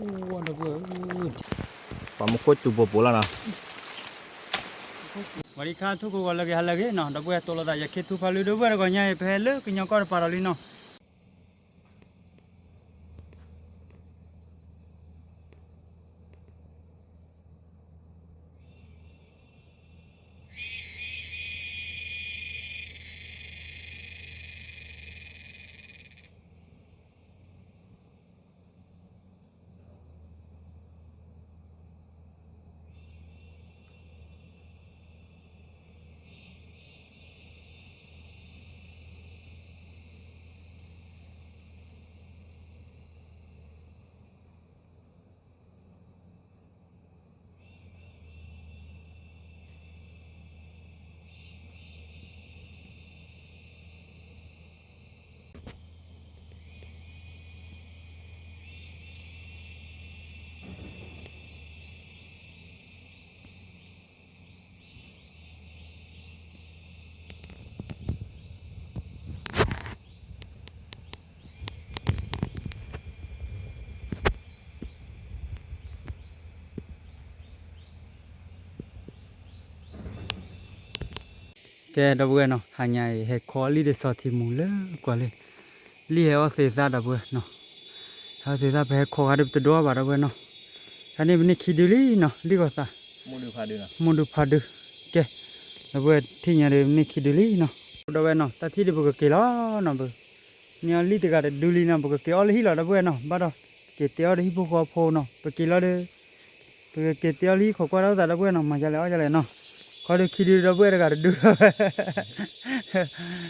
ဒီပုၢ်ဝဲၢ်ဧၢ, ပှၤမူခိၣ်စူၤပိာ်ပိာ်လီၤနီၤ. ဝၤဒံခါ ထူၣ်ကိးဂီၤလၢဂ့ၤ ဟါလၢအဂ့ၤနီၤ, ဒီပုၢ်ဝဲၢ် တိလိာ်သး ယခ့ထူဖးလွံၢ် ဒီပုၢ်ဝဲၢ်တဂီၤညါအံၤ ပဟဲလၢကညီကီၢ်တပၤဒီးလံနီၤ. ကဲ ဒီပုၢ်ဝဲၢ်နီၤ, ဟါညါအံၤ ဟဲခီလံဒီးစီၤထံမူလၢကွၢ်လံ, လံဟဲအီၣ်သ့သၣ် ဒီပုၢ်ဝဲၢ်နီၤ, ဟဲအီၣ်သ့သၣ် ပဟဲခီဂၤဒီးပတဒိဘၣ် ဒီပုၢ်ဝဲၢ်နီၤ, တၢ်န့ၣ်ပန့ၢ်ခံဒုလံနီၤ, လံဂီၤသး မိၢ်ဒုဖးဒု, ကဲ, ဒီပုၢ်ဝဲၢ် ထံၣ်ညါဒီး ပန့ၢ်ခံဒုလံနီၤ, ဒီပုၢ်ဝဲၢ်နီၤ, တၢ်ထံၣ်ဒီးပကက့ၤလီၤနီၤ, ပန့ၢ်အီၣ်လံတဂၤတဒုလံနီၤ, ပကက့ၤအီၣ်လၢဟံၣ်လီၤ ဒီပုၢ်ဝဲၢ်နီၤ, ဘၣ်ဒီး က့ၤတဲအီၣ်ဒီးဟံၣ်ဖိဃီဖိနီၤ, ပက့ၤလီၤဒီး ပကက့ၤတဲအီၣ်လၢဟံၣ်ခိးကွၢ်တၢ်အိၣ်သး ဒီပုၢ်ဝဲၢ်နီၤ, မၤယလဲၣ်အီၣ်ယလဲၣ်နီၤ, ခီဒီးခံဒု ဒီပုၢ်ဝဲၢ်တဂၤတဒုလီၤ,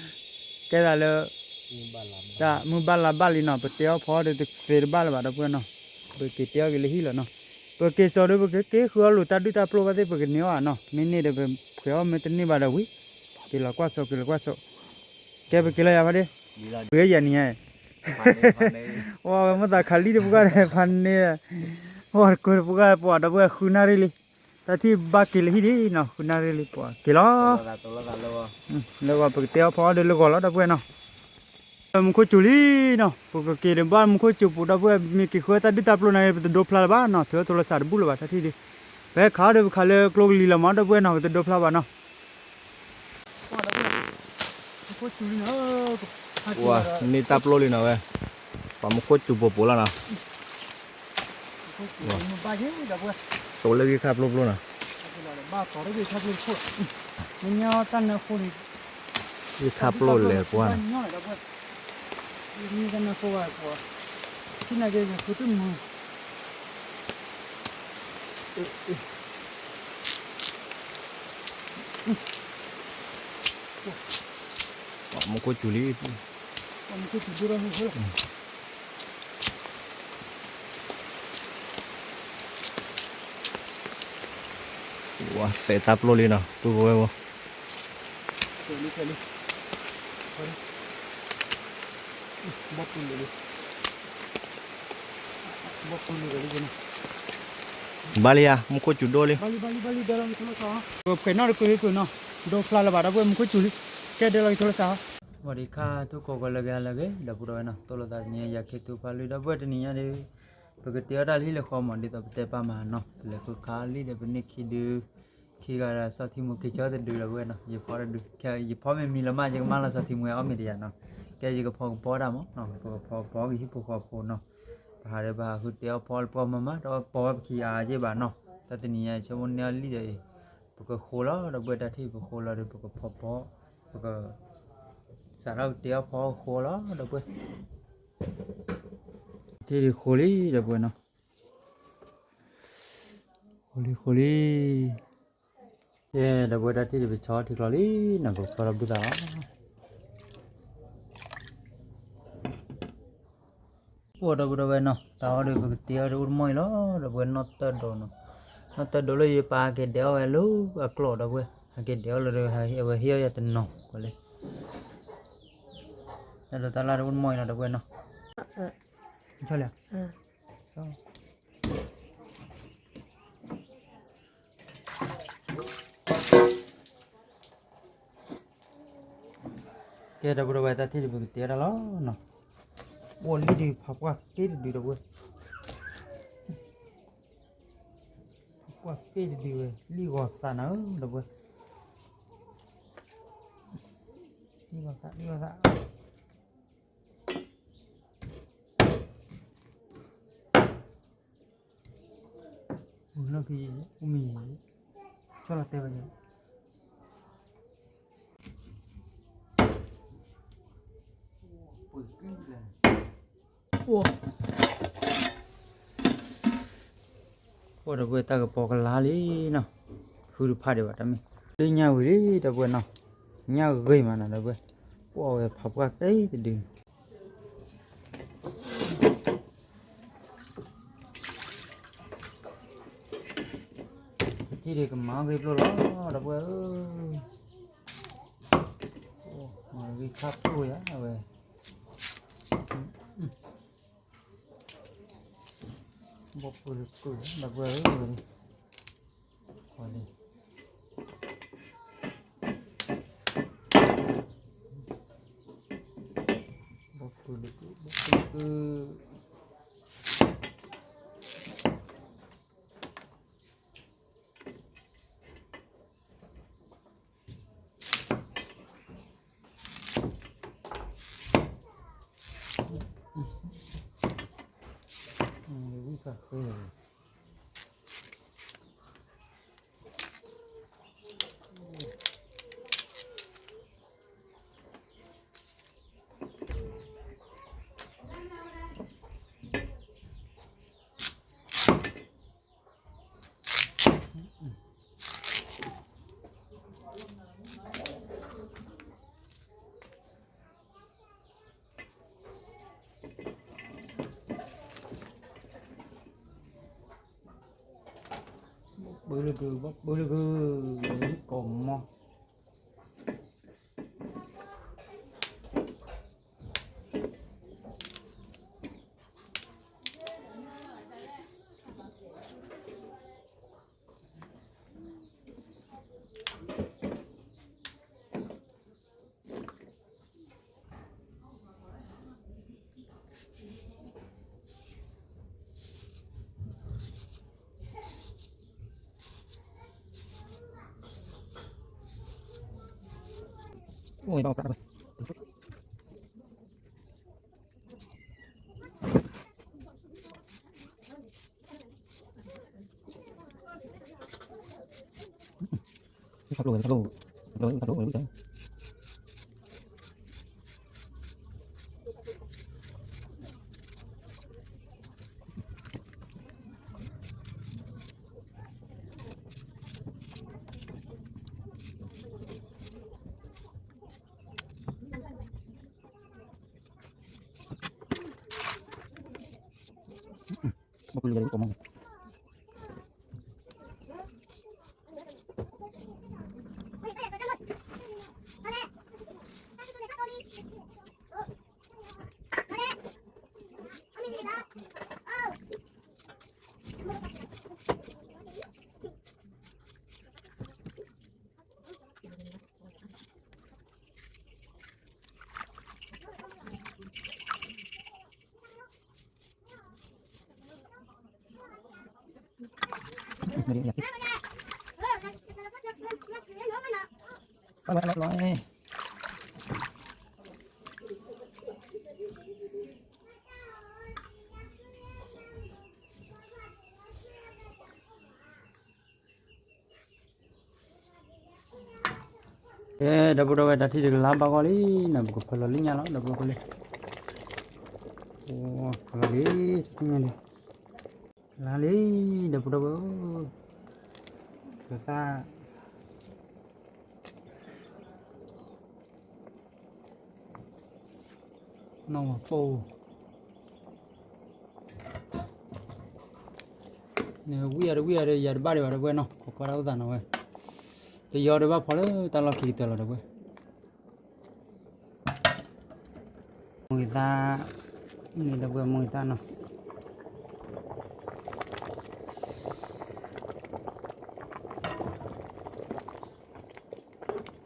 ကဲသးလၢ တၢ်မုၢ်ဘၣ်လါဘၣ်လံနီၤ, ပတဲအီၣ်ဖီအီၣ်ဒီးတသ့တဘၣ်လၢၤဘၣ် ဒီပုၢ်ဝဲၢ်နီၤ, ပက့ၤတဲအီၣ်က့ၤလၢဟံၣ်လီၤနီၤ, ပက့ၤစိာ်ဒီး ပကက့ၤဃုအီၣ်လိာ်တၢ်ဒုၣ်တၢ်ပျိၢ်ဘၣ်သ့ၣ် ပကန့ၢ်အီၣ်ဧါနီၤ, မ့ၢ်န့ၢ်ဒီးပဖှဲးအီၣ် မ့ၢ်တန့ၢ်ဘၣ်ဒီးဝံၤ, က့ၤလီၤကွၢ်စိာ် က့ၤလီၤကွၢ်စိာ်, ကဲပက့ၤလီၤယၤဖါဒ့, ပှ့ၤယၤနံၤညါ, ဝဲမ့ၢ်သးခးလံတပှၢ်ဒီး ဖါန့ၣ်, ဝဲတကိးတပှၢ်ပှၤ ဒီပုၢ်ဝဲၢ် ဃုနၣ်ရံၣ်လံ, တၢ်ထံၣ်ဘၣ်က့ၤလၢဟံၣ်ဒံးနီၤ, ဃုနၣ်ရံၣ်လံပှၤ က့ၤလီၤ, လၢဂီၤ ပကတဲအီၣ်ဖီအီၣ်ဒီးလၢဂီၤလီၤ ဒီပုၢ်ဝဲၢ်နီၤ, မူခိၣ်စူၤလံနီၤ, ပကက့ၤဒီးဘၣ်မူခိၣ်စူၤပူၤ ဒီပုၢ်ဝဲၢ် မ့ၢ်က့ၤဃုတၢ်ဒုၣ်တၢ်ပျိၢ်န့ၣ် ပတဒိဖျါလၢၤဘၣ်နီၤ, ထုးထီၣ်ထိးလီၤစးတဘူၣ်လၢၤဘၣ် တၢ်ထံၣ်ဒံး, ပဟဲခးအီၣ်ဒီးပခးလၢကျိကလံၤလီၤမး ဒီပုၢ်ဝဲၢ်နီၤ, ပတဒိဖျါဘၣ်နီၤ န့ၢ်တၢ်ပျိလံနီၤဝဲ, ပှၤမူခိၣ်စူၤပိာ်ပိာ်လီၤနီၤ, တိၤလၢဂ့ၢ်ခၣ်ပျိပျိနီၤ, ဂ့ၢ်ခၣ်ပျိလဲၤပှၢ်နီၤ, မူခိၣ်စူၤလံ, ဝဲသဲးတၢ်ပျိလံနီၤ ပုၢ်ဝဲၢ်ဧၢ, ဘၣ်လံဧါ မူခိၣ်စူၤဒိၣ်လံ, ပဖှဲးနီၣ်တက့ၢ်နီၤ, ဒိဖျါလၢၤဘၣ် ဒီပုၢ်ဝဲၢ် မူခိၣ်စူၤလံ, ကဲဒဲလီၤက့ၤထိလၢစး, ဝၤဒံခါ ထူၣ်ကိးဂီၤလၢဂ့ၤဟါလၢအဂ့ၤ ဒီပုၢ်ဝဲၢ်နီၤ, တိလိာ်သးတနံၤညါ ယၤခ့ထူဖးလွံၢ် ဒီပုၢ်ဝဲၢ် တနံၤညါဒီး ပကတဲအီၣ်တၢ်လၢဟံၣ်လၢဃီမး ဒ်သိးပတဲပာ်မးနီၤ, ပလဲၤဃုခးလံဒီးပန့ၢ်ခံဒု, ခံဂၤဒီးစီၤထံမူက့ၤကၠီတဒု ဒီပုၢ်ဝဲၢ်နီၤ, ယဖီတဒု, ယဖီမ့ၢ်မံလီၤမး ယကမၢလီၤစီၤထံမူအီၣ်မ့ၤတယၤနီၤ, ကဲယကဖီကဖီတၢ်မး, ပကဖီကဖီက့ၤဟံၣ်ဖိဃီဖိနီၤ, ပဟးဒီးပဟးဃုတဲအီၣ်ဖီလၢပှၢ်မးမး ဒီးပီဝဲပခံဂၤက့ဘၣ်နီၤ, တၢ်တနံၤညါ ဆိကမိၣ်န့ၢ်အီၣ်လံဒီး ပကဃိလီၤ ဒီပုၢ်ဝဲၢ် တၢ်ထံၣ်ပဃိလီၤဒီး ပကဖီဖီ, ပက စးထီၣ်ပတဲအီၣ်ဖီဃိလီၤ ဒီပုၢ်ဝဲၢ်, တၢ်ထံၣ်ဒုးဃိလံ ဒီပုၢ်ဝဲၢ်နီၤ, ဃိလံဃိလံ, ကဲ ဒီပုၢ်ဝဲၢ် တၢ်ထံၣ်ဒုးပဆီထံကျီလံနီၤ, ပဖီထီၣ်ဘုသးလီၤ အိၣ်ဒီပုၢ်ဝဲၢ်နီၤ, တၢ်အီၣ်ဒီး ပကတ့အီၣ်ဒီးအိၣ်တမီၢ်အံၤလီၤ ဒီပုၢ်ဝဲၢ်, နီၢ်တၢၢ်ဒိးနီၤ, နီၢ်တၢၢ်ဒိးလၢယပၢ်ဟဲက့ၤဒဲးအီၣ်ဝဲလၢအကျိာ် ဒီပုၢ်ဝဲၢ်, ဟဲက့ၤဒဲးအီၣ်လၢဒီး အဝဲဟ့ၣ်အီၣ်ယၤတနီၤ ကွၢ်လဲၣ်, တၢ်ဒိးတၢ်လၢ်ဒီးအိၣ်တမီၢ်အံၤလီၤ ဒီပုၢ်ဝဲၢ်နီၤ, ဆီၣ်လဲၣ် ကဲ ဒီပုၢ်ဝဲၢ် တၢ်ထံၣ်ဒုး ပကတ့အီၣ်တၢ်လီၤနီၤ, အိၣ်လံဒုး ဖးပှၢ်က့တဒုး ဒီပုၢ်ဝဲၢ်, ကွၢ်က့တဒုဝဲ လံၣ်ဂီၤသးနၤဧၢ ဒီပုၢ်ဝဲၢ်, လံၣ်ဂီၤသး လံၣ်ဂီၤသး, အိၣ်လၢခံ အိၣ်မံၤ ဆီၣ်လီၤတဲဝဲန့ၣ် အိၣ် ဒီပုၢ်ဝဲၢ် တၢ်ကပီၤကလါလံနီၤ, ဃုတဖၣ်ဒံးဘၣ်တမ့ၢ်, လၢညၣ်ဝံၤလံ ဒီပုၢ်ဝဲၢ်နီၤ, ညၣ်ဂ့ၤမးနီၤ ဒီပုၢ်ဝဲၢ်, ပှၢ်ဝဲဖးပှၢ်က့တဒုန့ၣ် ထံၣ်ဒံးကမၤဂ့ၤပျိလီၤ ဒီပုၢ်ဝဲၢ်ဧၢ, မၤဂ့ၤခါပျိယၤဝဲ, ဘီပူၤလၢကုၢ် ဒီပုၢ်ဝဲၢ်ဧၢ, ဘီပူၤလၢကုၢ် ဘီပူၤလၢကုၢ် ဝံၣ်ဃၣ်ဃ့ ဘီပူၤလၢကုၢ် ဘီပူၤလၢကုၢ် ကိးမီၤ ကဲ ဒီပုၢ်ဒီဝဲၢ် တၢ်ထံၣ်တကလါဘၣ်ဂီၢ်လံနီၤ ပကဖၢလီၤလၢညါလီၤ ဒီပုၢ်ဒီဝဲၢ်လံ, ဖၢလီၤလံ တထံၣ်ညါလံ, ကလါလံ ဒီပုၢ်ဒီဝဲၢ်ဧၢ, ကသၣ် နီၢ်ဝၤပိၢ် န့ၣ် ဝံၣ်အါတဝံၣ်အါဒီး ယၤတဘၣ်ဒံးဘၣ် ဒီပုၢ်ဝဲၢ်နီၤ, ပကွၢ်တၢ်အိၣ်သးနီၤဝဲ, တယီဒံးဘၣ်ဖီလၢတၢ်လီၢ်ခံကတၢၢ်လီၤ ဒီပုၢ်ဝဲၢ်, မိၢ်ဂ့ၤသၣ် န့ၣ် ဒီပုၢ်ဝဲၢ် မိၢ်ဂ့ၤသၣ်နီၤ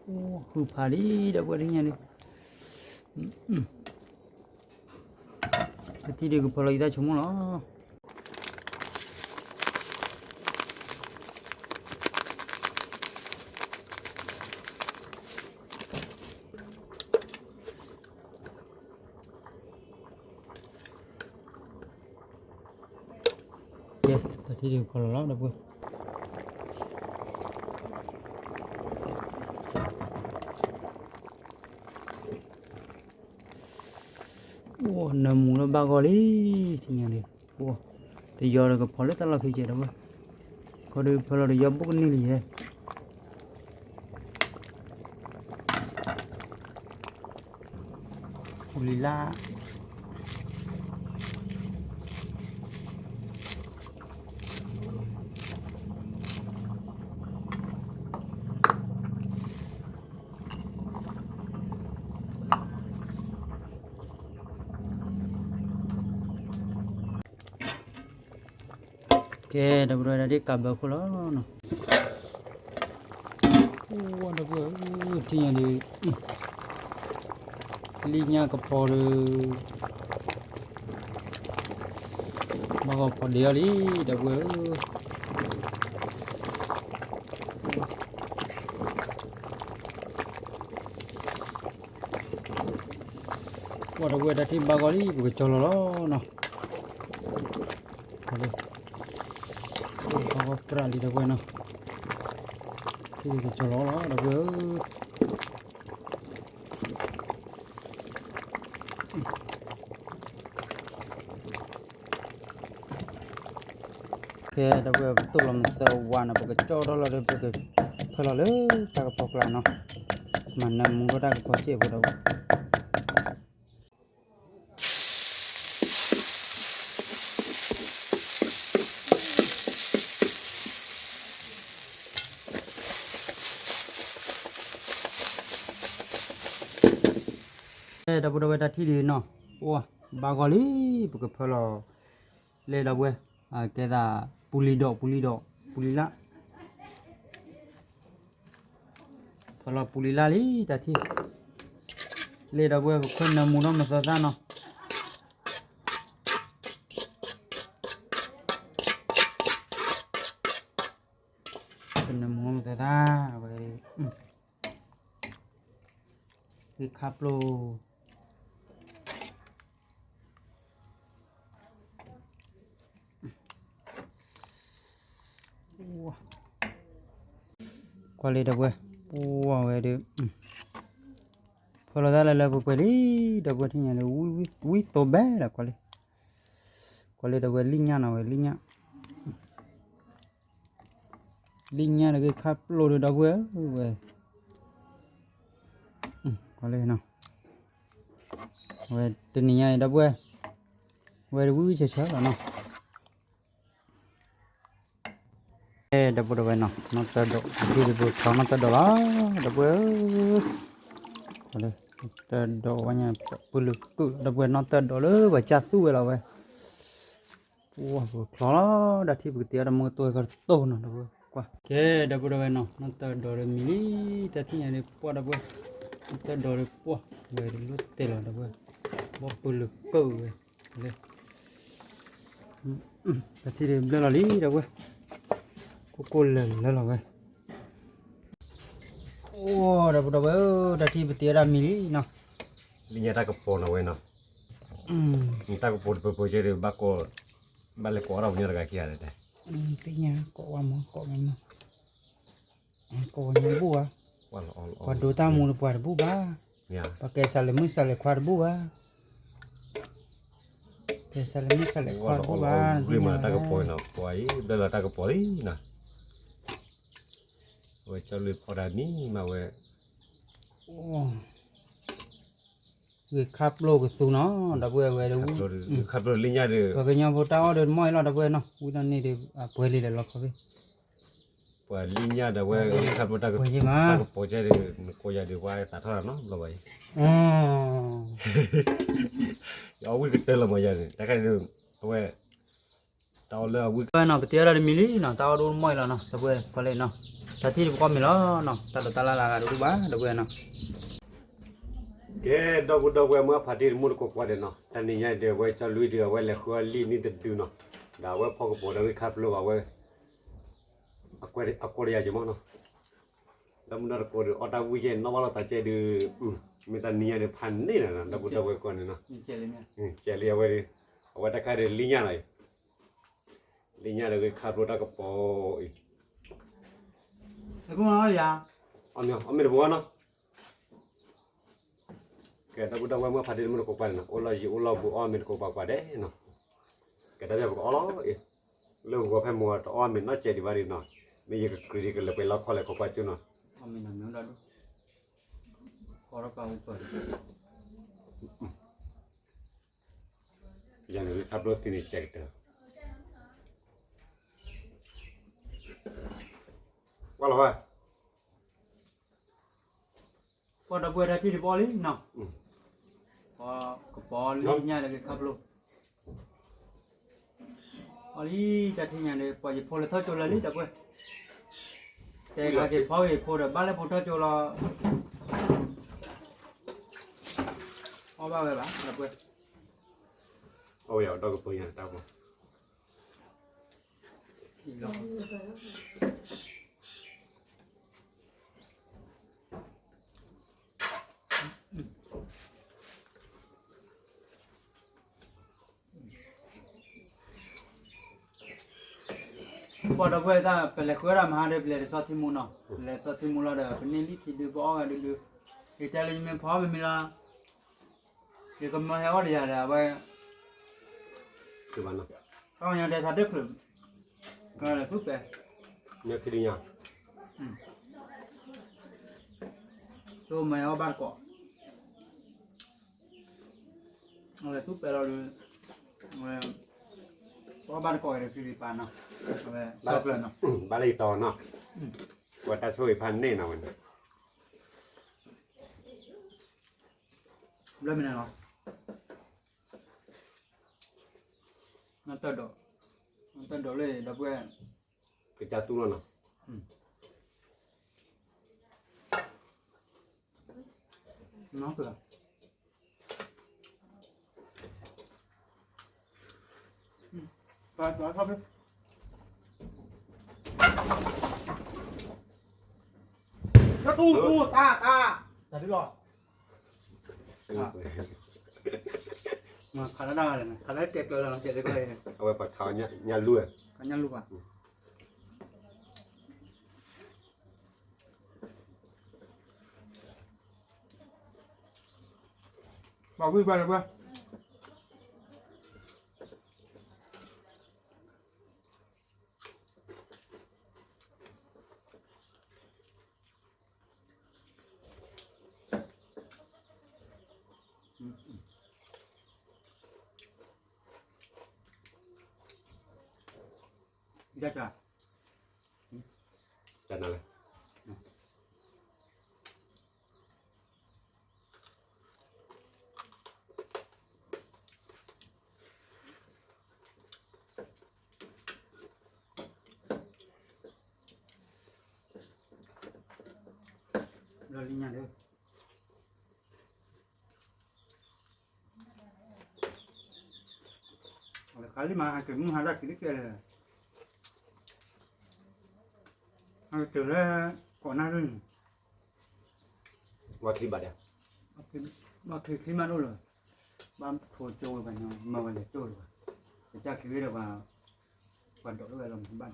အိၣ်ဟုၣ်ဖးလံ ဒီပုၢ်ဝဲၢ် တထံၣ်ညါန့ၣ်, တထံၣ်ဒံးကဖၢလီၤယတၢ်ဆိကမိၣ်လီၤ. ကဲ, တၢ်ထံၣ်ဒုးဖီလီၤလီၤ ဒီပုၢ်ဝဲၢ်, အိၣ်နၢမူလၢဘၣ်ဂီၢ်လံ, ထံၣ်ညါဒုး, အိၣ်, တယီၤဒီးကဖီလၢတၢ်လီၢ်ခံကဲး ဒီပုၢ်ဝဲၢ်, ခီဒုးဖီလီၤတယီၤဘိၣ်ကနံၣ်လံယဲ ပူၤလံၤလၢ် ကဲ, ဒီပုၢ်ဝဲၢ် တၢ်ထံၣ်ကးဘၢခိၣ်လီၤနီၤ, အိၣ်ဒီပုၢ်ဝဲၢ်ဧၢ, ထံၣ်ညါဒုး, လံၣ်ညၣ်ကဖီဒီး, ဘၣ်ဂီၢ်ဖီဒ့အီၤလံ ဒီပုၢ်ဝဲၢ်ဧၢ, အိၣ်ဒီပုၢ်ဝဲၢ် တၢ်ထံၣ်ဘၣ်ဂီၢ်လံ ပကကၠီလီၤလီၤနီၤ, ဘၣ်ဂီၢ်ပြးလံ ဒီပုၢ်ဝဲၢ်နီၤ, ထံၣ်ကကၠီလီၤလီၤ ဒီပုၢ်ဝဲၢ်ဧၢ. ကဲ ဒီပုၢ်ဝဲၢ် ပတိၢ်လီၤမသၢဝါနီၤ ပကကၠီထီၣ်လီၤဒီး ပကဖၢလီၤလၢတၢ်ကဖီကျါနီၤ, မၤနၢမူထီၣ်တၢ်ကဖီစဲးဖိဒီး ဒီပုၢ်ဝဲၢ် တၢ်ထံၣ်ဒုးနီၤ, အိၣ်ဘၣ်ဂီၢ်လံ, ပကဖၢလီၤ လဲၣ် ဒီပုၢ်ဝဲၢ်, ကဲသး ပူၤလံၤဒီး ပူၤလံၤဒီး ပူၤလံၤလၢ် ဖၢလီၤပူၤလံၤလၢ်လံ တၢ်ထံၣ်, လဲၣ် ဒီပုၢ်ဝဲၢ် ပခွဲးနၢမူထီၣ်မသၢသၣ်နီၤ, ခွဲးနၢမူထီၣ်မသၢသၣ် အဝဲ ဂ့ၢ်ခါပျိ ကွၢ်လံ ဒီပုၢ်ဝဲၢ်, ပဝဲဒုး ဖၢလီၤသၣ်လၢလၢပှဲၤပှဲၤလံ, ဒီပုၢ်ဝဲၢ် ထံၣ်ညါလၢ ဝံသိဘဲလီၤ ကွၢ်လံ, ကွၢ်လံ ဒီပုၢ်ဝဲၢ် လံၣ်ညၣ်နီၤ ဝဲလံၣ်ညၣ် လံၣ်ညၣ်တဂ့ၤ ခါပျိဒီး ဒီပုၢ်ဝဲၢ် ဝဲ ကွၢ်လံနီၤ, အဝဲတနံၤညါအံၤ ဒီပုၢ်ဝဲၢ် ဝဲတဝံၣ်ဝံၣ်ဆၢဆၢလီၤနီၤ, ဒီပုၢ်ဝဲၢ်နီၤ နီၢ်တၢၢ်ဒိး ဒ်ဒီးပထီနီၢ်တၢၢ်ဒိးလီၤ ဒီပုၢ်ဝဲၢ်ဧၢ, တၢၢ်ဒိးဝဲညါ ပၢၢ်လုာ်ကုၢ် ဒီပုၢ်ဝဲၢ် နီၢ်တၢၢ်ဒိးလၢပှၤကၢ်သူၣ်ဝဲလီၤဝဲ ပချီလီၤ ဒၣ်ထံၣ်ပကတဲအီၤတမုၢ်ကတိၤကတီၢ်နီၤ ဒီပုၢ်ဝဲၢ်ကွၢ်, ကဲ ဒီပုၢ်ဝဲၢ်နီၤ နီၢ်တၢၢ်ဒိးဒီးမံၤလံ တၢ်ထံၣ်ညါဒုးပှၢ် ဒီပုၢ်ဝဲၢ် နီၢ်တၢၢ်ဒိးဒီးပှၢ် ဝဲဒုးလိၣ်တဲလီၤ ဒီပုၢ်ဝဲၢ် ဘီပၢၢ်လုာ်ကုၢ်ဝဲ လၢ တၢ်ထံၣ်ဒုးဘျၢလီၤလံ ဒီပုၢ်ဝဲၢ် ကိၢ်ကိၢ်လၢၤလၢၤလီၤဝဲ အိၣ် ဒီပုၢ်ဝဲၢ် တၢ်ထံၣ်ပတဲအီၤဒၣ်မံၤလံနီၤ, လံၣ်ညါတၢ်ကပီၤနီၤဝဲနီၤ, တၢ်ကပီၤတပၢၤပၢၤကဲဒီး ဘၣ်လဲၤကိးထီၣ်ပညီတဂၤခံဂၤလဲၣ်, သ့ၣ်ညါ ကိးဝဲမး ကိးဝဲမး ကိးဝဲညီတဘူၣ်ဘၣ်, ပှၤဒိးတၢ်မူဒီးပှၤတဘူၣ်ဘၣ်, ပှၤကဲစးလဲၤမုၣ်စးလဲၤခွါတဘူၣ်ဘၣ်, ကဲစးလဲၤမုၣ်စးလဲၤခွါတဘူၣ်ဘၣ်, သ့ၣ်ညါလီၤ ပှၤအံၤ ဘျၢလီၤတၢ်ကပီၤလံနီၤ, အဝဲကၠီလွံၢ်ဖီတၢ်မံၤမးဝဲ ဂ့ၤခါပျိကသူနီၤ ဒီပုၢ်ဝဲၢ်ဝဲဒၣ် ခါပျိလံၣ်ညၣ်ဒီး ပှၤကညီဖိတၢ်အီၣ်ဒီးတမီၢ်အံၤလီၤ ဒီပုၢ်ဝဲၢ်နီၤ ဝံၤဒီးန့ၣ်ဒီး အပှဲၤလံလၢလီခီဖ့ ပှၤလံၣ်ညၣ်ဒီးဝဲ ခါပျိတၢ်ကပီၤကဲဒီး နကိးယၤဒီး ပှၤသးထီၣ်တၢ်နီတဘျီဘၣ်အံၤ အဝံၣ်ကတၢၢ်လီၤမးယၤန့ၣ် တၢ်ခါဒီး အဝဲ တၢ်အီၣ်လၢအဝံၣ်ကတၢၢ်နီၤ ပတဲအီၤဒၣ်တမံၤလံနီၤ တၢ်အီၣ်ဒိၣ်တမီၢ်အံၤလီၤနီၤ ဒီပုၢ်ဝဲၢ် ကွၢ်လံနီၤ တၢ်ထံၣ်တပကီၢ်မ့ၢ်လီၤနီၤ တၢ်ဒိးတၢ်လၢ်လၢအဂၤတဒူၣ်ဘၣ် ဒီပုၢ်ဝဲၢ်နီၤ ကဲ ဒီပုၢ်ဒီဝဲၢ် မ့ၢ်ဖးတံၢ်တမူတကိးကွၢ်ဒီးနီၤ တနံၤညါဒီး အဝဲကၠီလွံၢ်ဒီး အဝဲလဲၤဃုအီၣ်လံၣ်န့ၣ်တဒုနီၤ ဒီးအဝဲဖီကပီၤဒီးဂ့ၢ်ခါပျိဘၣ်ဝဲ အကိးတယၤက့ၤမးနီၤ ဒီမုၢ်ဒီတကိးဒီး အီၣ်တၢ်ဝံၣ်ကဲ နီၣ်ဘၣ်လိာ်သးကဲဒီး မ့ၢ်တနံၤညါဒီး ဖးန့ၢ်နၤနီၤ ဒီပုၢ်ဒီဝဲၢ်ကိးန့ၣ်နီၤ ကဲလံအဝဲဒီး အဝဲတၢ်ခါဒီးလံၣ်ညၣ်လီၤအံၤ လၢညါဒီးဂ့ၤခါဖျိတၢ်ကပီၤအံၤ, အမ့ၢ်တပဝါနီၤ, ကဲဒီပုၢ်ဒီဝဲၢ်မုၣ်ဖါတံၢ်တမုၣ်တကိးပှၤန့ၣ်နီၤ, အိၣ်လီၤယံာ်အိၣ်လီၤဘူးအီၣ်မ့ၢ်တကိးပှၤပှၤဒဲးနီၤ, ကဲတၢ်ဖဲပကအီၣ်လီၤအံၤ, လၢဂီၤဖဲမုၢ်တအီၣ်မ့ၢ်နီၢ်ကဲဒံးဘၣ်ဒံးနီၤ, မ့ၢ်ယကကြံးဒံးကလၢာ်ပှဲၤလီခီလဲၣ်ခိးပှၤကၠူနီၤ, ယၤန့ၣ်ခါဖျိသံန့ၣ်ကဲကတၢၢ်, ကွၢ်လီၤဝဲ ပှၤဒီပုၢ်ဝဲၢ်တၢ်ထံၣ်တပအီၣ်လံနီၤ, ပှၤကပီၤလံညါဒီးဂ့ၤခါဖျိ, အီၣ်လံတၢ်ထံၣ်ညါဒီး ပှၤယဖိလဲၤထီၣ်ကၠိလၢာ်လံဒီပုၢ်ဝဲၢ်, တဲဂၤက့ၤဖီဂ့ၤဖိဒီး ဘၣ်လၢဖိထီၣ်ကၠိလီၤ, အီၣ်ဘၣ်ဝဲဘၣ်ဒီပုၢ်ဝဲၢ်, အီၣ်ဝဲဒီးကပၢညါတၢ်ပီၤ ပှၤဒီပုၢ်ဝဲၢ်တၢ် ပလဲၤဃုဝဲဒၣ်မဟါဒီး ပလဲၤတဆီထံမူနီၤ, ပလဲၤတဆီထံမူလီၤဒီး ပန့ၢ်လံခံဒု ပအီၣ်ဂၤဒုဒု, ယတဲလၢယမ့ၢ်ဖီမ့မ့ၢ်လီၤ, ယကမၢဟဲအီၣ်တယၤဒီး အဝဲ တၢ်ကညီတဲသးတချုး, ကလဲၤသူၣ်ပဲာ်, ညါခံဒုညါ, ဆိမၢဟဲအီၣ်ဘၣ်တကိး, လဲၤသူၣ်ပဲာ်လီၤဒီး, အီၣ်ဘၣ်တကိးဒီး ဖံဖံပာ်နီၤ, အဝဲ ဘၣ်လၢယတီၤနီၤ, ပှၤတၢ်ဆိၣ်ဂ့ၤဖးန့ၢ်နီၤဝဲန့ၣ်, ဘျီမနုၤလီၤ, နတၢ်ဒိး, နတၢ်ဒိးလၢဒီပုၢ်ဝဲၢ်, ကစၢ်တူၢ်လီၤနီၤ, နီၢ်ကလၤ, ပှၤထီၣ်ဖဲ, တၢ်တူၢ်တူၢ်တၢ်တၢ်, တၢ်ဒုလီၤ, ခးလၢဒၣ်လဲၣ်, ခးလၢတဲကျၢၤလီၤ, တဲလၢကျၢၤ, အဝဲပှၤခးညၣ်လူၢ်, ခးညၣ်လူၢ်ပှၤ, ပှၤဝံၣ်ပှၤလၢပှၤ တၢ်နလဲၣ်, လီၤလံညါဒီး, ခါလံမး ဟဲက့ၤမုၢ်ဟါလၢခံတကဲလၢၤ, ဟဲက့ၤတုၤလၢ ကိးနၢ်ရံၣ်န့ၣ်, ဘၣ်ချံဘၣ်ဒဲး, ဘၣ်ချံချံမးဒိၣ်လၢၤ, ဘၣ်ထိကၠိဝဲပှၤညီ မၤဝဲလဲၤကၠိလၢၤဘၣ်, ကစၢ်ချံဝဲဒီးပှၤ ပှၤဒိးလၢဝဲလီၤမးဘၣ်န့ၣ်,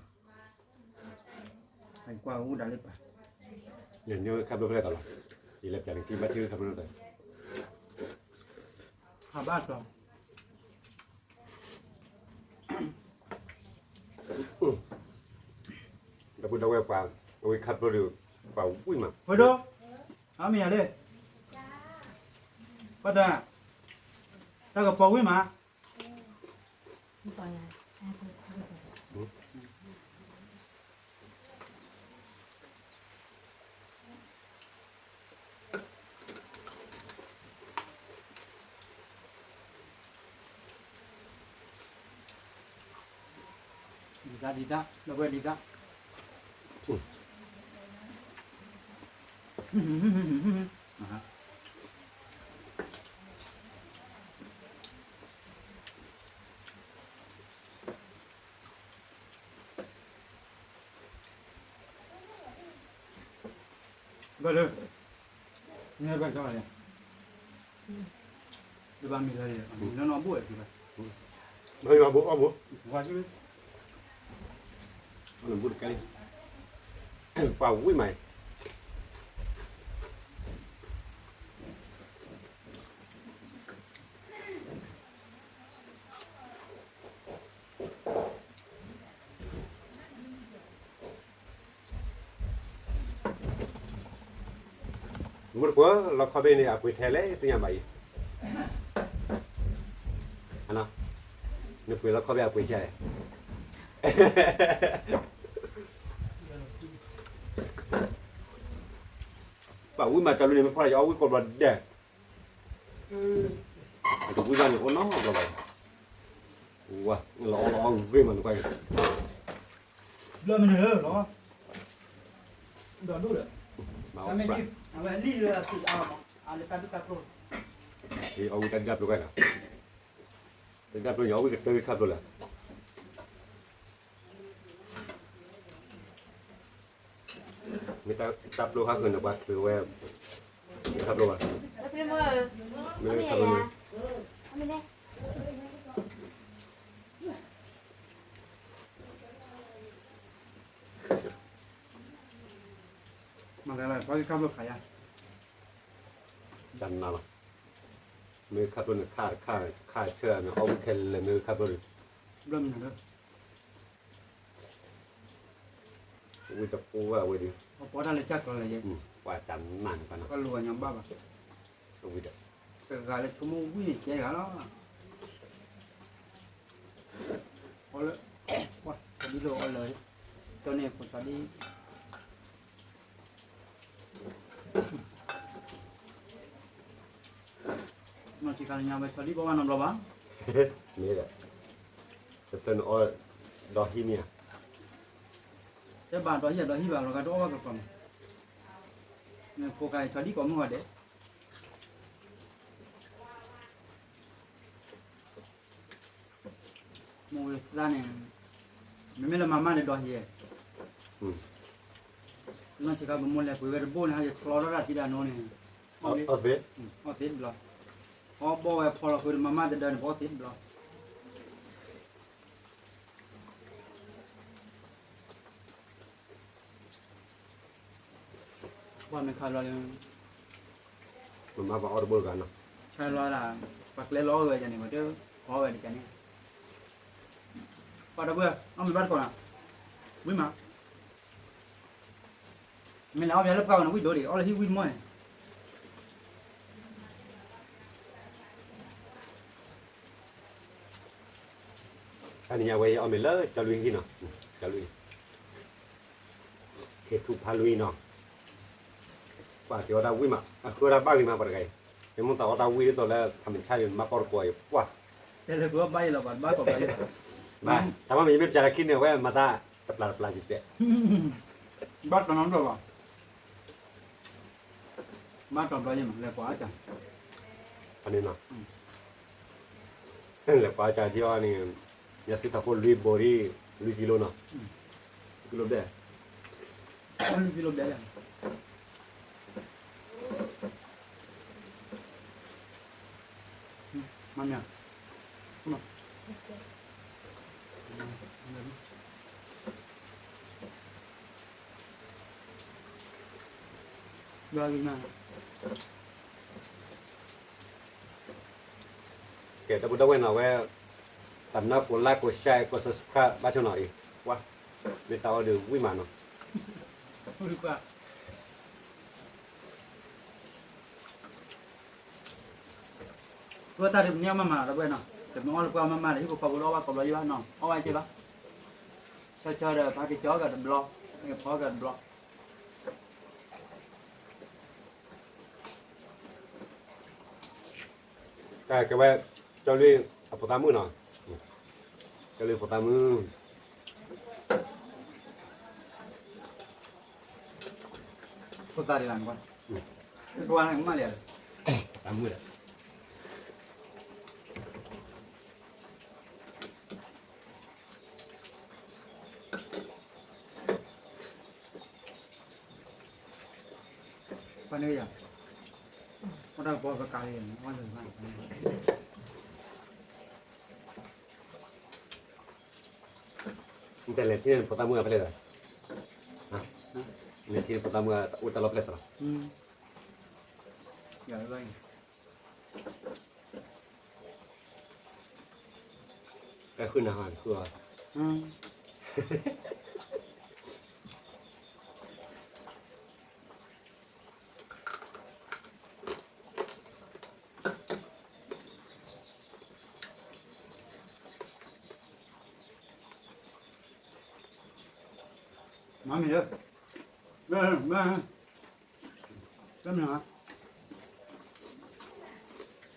အကွၢ်အိၣ်ဒၣ်လၢပှၤ, ယညိခါဘျီဖျဲၣ်သးလီၤ, ယလဲၤပျးန့ၣ် ကံဘၣ်ထံခါဘျီဖျဲၣ်သး, ဟးဘၣ်စီၤ, ဒီပုၢ်ဒီဝဲၢ်ပှၤ, အဝဲခါဘျီဒီး, ပှၤဝံၣ်မး, ဝဲဒိ, အမ့ၢ်ယၤလၢ, ပှၤတၢ်, တၢ်ကပီၤဝံၣ်မး ဒံးတၢ်ဒံးတၢ် လၢပှဲၤဒံးတၢ် ဘၣ်လၢ, နဘၣ်ကီလီၤ, တဘၣ်မံၤလၢၤ, မံၤလၢနီၢ်ဘိၣ်ဝဲဒံးဘၣ်, ဘၣ်ယွၤဘိၣ်အီၣ်ဘိၣ်, ဝါကၠူ, နဘူးတကဲလံ, ပှၤဝံၣ်မးအံၤ, မူတကိး လီခီဘ့ၣ်န့ၣ် အပှ့ၤထဲလဲၣ် သ့ၣ်ညါဘၣ်အံၤ, နပှ့ၤလီခီဘ့ၣ်အပှ့ၤဆဲလဲၣ်, ပှၤဝံၣ်မးတၢ်လၢန့ၣ် မ့ၢ်ဖီၣ်လၢယအီၣ်ဝံၣ်ကိးဘျီဒဲး, တဝံၣ်ဘၣ်န့ၣ်အိၣ်နီတဘျီဘၣ်, ဝါ လီၤအီၣ်လီၤအီၣ်ဂ့ၤမးနကွၢ်, ဘျီမနုၤလီၤ, ဒီးဒိၣ်ဒီး, အဝဲလံလၢအသံးအါ, အလၢတၢ်ဒုၣ်တၢ်ပျိၢ်, အီၣ်ဝံၣ်တၢ်ဒုၣ်တၢ်ပျိၢ်ဂၤလီၤ, တၢ်ဒုၣ်တၢ်ပျိၢ်န့ၣ် အီၣ်ဝံၣ်ကတၢၢ်ခၣ်ပျိၢ်လီၤ. မ့ၢ်တၢ်ပျိၢ်ဟးဃုာ်န့ၣ် ပှၤချုးဝဲ, မ့ၢ်တၢ်ပျိၢ်ဘၣ်, မ့ၢ်တၢ်ပျိၢ်န့ၣ်, မ့�ၢ်ခၣ်ပျိၢ်န့ၣ် ခၣ်တခၣ်ခၣ်ဆၢန့ၣ် အီၣ်ဝံၣ်ခဲလၢာ် မ့ၢ်ခၣ်ပျိၢ်န့ၣ် ဝံၣ်တပူၤဝဲဝဲဒၣ်, ပှၤတၢ်လၢကၢ်ကီလၢယဲ, ပှၤကနၣ်န့ၣ်, ဝံၣ်ဒီး, တဂၤလၢဆိကမိၣ်ဝံၣ်န့ၣ်ကဲဂၤလီၤ, အီၣ်လၢ, ပှၤသးဒ်လၢအီၣ်လၢ, ကၠီန့ၣ်ဖိသးဒ် နီၢ်ဆံးခါလၢညါဝဲ ဆီဒံၣ်ဘၣ်ဘၣ်နီတဘျီဘၣ်, မ့ၢ်ဒီး, တဖျၢၣ်န့ၣ်အီၣ်ဒီဟံၣ်မ့ၢ်ဧါ, တဘၣ်ဒီဟံၣ်ဒီဟံၣ်ဘၣ်လီၤဂာ်တအီၣ်ဘၣ်ကကီမး, ဖိခါအံၤဆီဒံၣ်ကိးမုၢ်ဂီၤဒဲး မိၢ်ဝဲသၣ်န့ၣ်, မ့မ့ၢ်လၢမၤမၢ်ဒီးဒီဟံၣ်, နီၢ်ဆံးခါပမိၢ်လဲၤပှ့ၤဝဲတဘိၣ်န့ၣ် ဟဲယချီထီၣ်တၢ်ထံတၢ်နိန့ၣ်, အီၣ်သ့, အီၣ်သ့တဘျီ, အီၣ်ဘီၣ်ဝဲဖီလီၤဃုာ်ဒီးမၤမၢ်တဒၢန့ၣ် ပအီၣ်သ့တဘျီ ပှၤမ့ၢ်ခးလီၤလၢ, မ့ၢ်မၤပှၤအီၣ်တဘိတဂၤနီၤ, ခးလီၤဒၣ်, ပှၤကျဲလီၤအီၣ်ဝဲဒၣ်န့ၣ် ပှၤတအီၣ်ဝဲဒၣ်န့ၣ်, ပှၤဒီပုၢ်ဝဲၢ် အီၣ်မ့ၤဘၣ်တကိးနီၤ, ဝံၣ်မး, မ့ၢ်လၢအီၣ်မ့ၤလၢပှၢ်ဝဲန့ၣ် ဝံၣ်ဒိၣ်ဒံးအီၣ်လၢဟံၣ်ဝံၣ်မီၢ်န့ၣ် တနံၤညါဝဲအီၣ်မ့ၤလၢကၠီလွံၢ်ဟံၣ်နီၤ, ကၠီလွံၢ်, ခ့ထူဖးလွံၢ်နီၤ, ပှၤက့ၤအီၣ်တၢ်ဝံၣ်မး အဃၢတၢ်ဘၣ်ဂ့ၤမးပှၤတဂၤအံၤ, ယမိၢ်သးအီၣ်တၢ်ဝံၣ်ဒ်သိးလၢ ထးမ့ၢ်ဆါယမၤကီၢ်တကိးအံၤ ပှၢ်, တဲလၢကဘၣ်ယလီၤပှၤတဘၣ်ကိးဘၣ်ယလီၤ, ဘၣ်, တၢ်မ့ၢ်မ့ၢ်မ့ၢ်ပျးတၢ်ခံန့ၣ် အဝဲမၤတၢ်တပျးတပျးစဲးစဲး, ဘၣ်တနီၤနီၤဘၣ် ဘၣ်တီၤဘျီယဲၢ်မး လဲၤကွၢ်အါစၢ်, ဖဲန့ၣ်နီၤ, လဲၤကွၢ်အါစၢ်ဒ်အီၤန့ၣ်, ယစံးထီၣ်ဖိလွံၢ်ဘိဒ်, လွံၢ်ကံလိနီၤ, ကံလိဘျဲၣ်, လွံၢ်ကံလိဘျဲၣ်, မၤမ့ၢ် ကဲ ဒီပုၢ်ဒီဝဲၢ်နီၤဝဲ, တၢ်မနုၤကိး like ကိး share ကိး subscribe ဘၣ်ဆိနီၤအံၤ, ဝါ, မ့ၢ်တၢ်အီၣ်ဒီးဝံၣ်မးနီၤ ပှၤတၢ်ဒုးပညၣ်မးမး ဒီပုၢ်ဝဲၢ်နီၤ, တမ့ၢ်အီၣ်လၢပှၢ်မးမးဒီး ဟံၣ်ဖိဃီဖိလၢအီၣ်ဘၣ်ကိးဘျီယဘၣ်နီၤ, အီၣ်ဝဲက့ဘၣ်, ဆၢဆၢဒီး ပဟဲက့ၤကၠီကဒီးတဘျီ, ဟဲက့ၤဖီကဒီးတဘျီ တၢ်ကဲဝဲ ကၠီလွံၢ်အဖိသၣ်မုၣ်နီၤ, ကၠီလွံၢ်အဖိသၣ်မုၣ်, ဖိသၣ်ဒံးလၢနကွၢ်, ဖိသၣ်မုၣ်ဒီး ပှၤန့ၣ်ယၤ, အိၣ်တၢ်ကပီၤပကးလံ, တလဲၤထံၣ်န့ၣ်ဖိသၣ်မုၣ်အပျဲၢ်သး, လဲၤထံၣ်န့ၣ်ဖိသၣ်မုၣ်အအိၣ်တၢ်လီၢ်ပျဲၢ်သးလီၤ. ကဲဃုနၤဟါဃုအီၤ. မၤမ့ၢ်လၢ, မ့ၢ်, မ့ၢ်,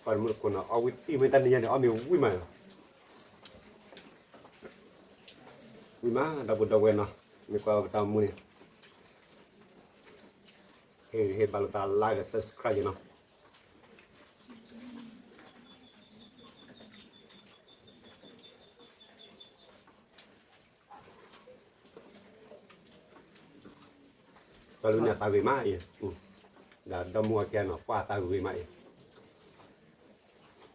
ပှၤတမုၣ်တကိးနီၤ အီၣ်ဝံၣ်တံၢ်မ့ၢ်တၢ်နံၤညါန့ၣ် အီၣ်မ့ၢ်ဝံၣ်မးလီၤ. ဝံၣ်မး ဒီပုၢ်ဒီဝဲၢ်နီၤ, မ့ၢ်ကွၢ်ပတၢ်မူန့ၣ်, ဟ့ၣ်ဂံၢ်ဟ့ၣ်ဘါလိာ်သး like subscribe နီၤ. တၢ်လၢန့ၣ်အသးဂ့ၤမးအံၤ, ဒီးဒီမါဝၤကဲနီၤ ကွၢ်အသးဂ့ၤမးအံၤ,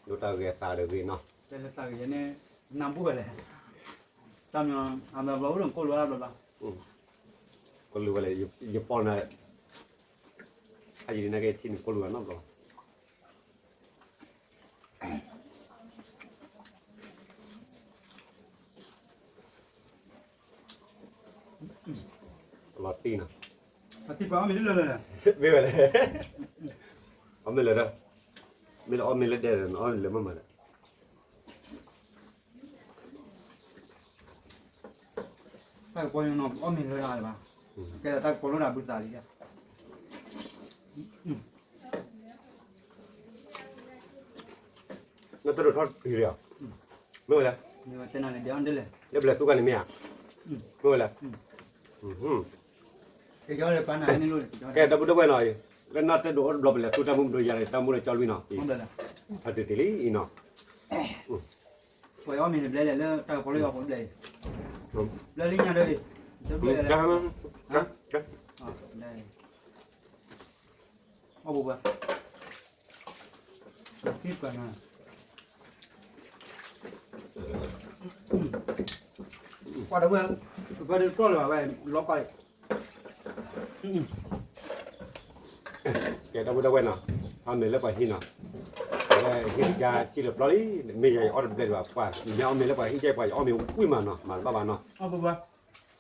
ဒိၣ်တၢ်ဂ့ၤအသးဒီးဂ့ၤနီၤ, နၢ်ဘူၣ်ဝဲလဲၣ်, တၢ်မံၤအဘျီဘျီအိၣ်ဒီးကိၣ်လိဝဲဘျီဘျီ, ကိၣ်လိဝဲလဲၣ်, ယပီၢ်န့ၣ်, အယံၤဒ်န့ၣ်က့ၤထံၣ်န့ၣ်ကိၣ်လိဝဲနီတဘျီ လီၤတံၢ်နီၤ, မ့ၢ်ဝဲလဲၣ်, အီၣ်မ့ၢ်လၢဒီး, မ့ၢ်လၢအီၣ်မ့ၢ်လၢဒဲးဒီး အီၣ်မ့ၢ်လၢမးမးဒီး တၢ်ကပီၤန့ၣ်နီၤ အီၣ်မ့ၢ်လၢဒၣ်လၢၤဘၣ်, ကဲဒီးတၢ်ကပီၤလိၣ်ဒၣ်ဘုသးလံ, နတဒိးထီၣ်ပံၤလံဧါ, မ့ၢ်ဝဲလဲၣ်, လၢပလဲၤသူကါန့ၣ်မ့ၢ်ဧါ, မ့ၢ်ဝဲလဲၣ်, ကဲဒီပုၢ်ဒီဝဲၢ်နီၤ, လၢနီၢ်တဒိးအိၣ်တဘျီပလဲၤသူတၢ်မူပဒိယၤန့ၣ် တၢ်မူဒီးကၠီလွံၢ်နီၤ, ထီၣ်တုၤတ့ၢ်လံအံၤနီၤ ပှၤအီၣ်မ့ၤန့ၣ်ဘျဲလဲၣ်လၢတၢ်ကပီၤလၢယွၤပူၤဘျဲအံၤ, ဘျဲလံညါဒီးအံၤ, တဘျဲလဲၣ်, အီၣ်ပူၤပှၤ, ကွၢ်တဝဲၢ်, ပၢ်တကျီၢ်လၢၤဘၣ်ဝဲ, လီၤကွၢ်လံ ကဲဒီပုၢ်ဒီဝဲၢ်နီၤ, အီၣ်မ့ၤလၢပှၤဟံးနီၤ, အဝဲဟံးကစၢ်စံၣ်လၢပျီလံ, မ့ၢ်ယၤယအီၣ်တဘျဲဒံးဘၣ်, ပှၤမ့ၢ်အီၣ်မ့ၤလၢပှၤဟံးကဲပှၤယအီၣ်မ့ၤဝံၣ်မးနီၤ, မၤတဘၣ်ဘၣ်နီ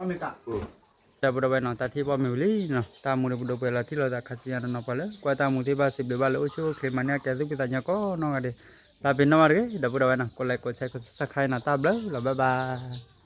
ၤ, ဒီပုၢ်ဒီဝဲၢ်နီၤ တၢ်ထံၣ်ဘီမ့ၤဝံၤလံနီၤ, တၢ်မူဒီးပဒိးပှဲၤလီၤထံၣ်လိာ်သးခါဆူညါတနီၤပှၤလၢ ကွၢ်တၢ်မူသ့ၣ်တဖၣ်စံးဘျုးဘၣ်လၢအိၣ်ဆူၣ်အိၣ်ချ့မၤန့ၢ်အကဲသုးကွံာ်သးညီကိးနီၢ်ဂၤဒဲး, လၢပ့ၤနီၣ်ဘၣ်တဂ့ၤ ဒီပုၢ်ဒီဝဲၢ်နီၤ, ကိးလဲးကိးဆဲးကိးဆၢခါအံၤနီၤ, တၢ်ဘျုးလီၤ bye bye.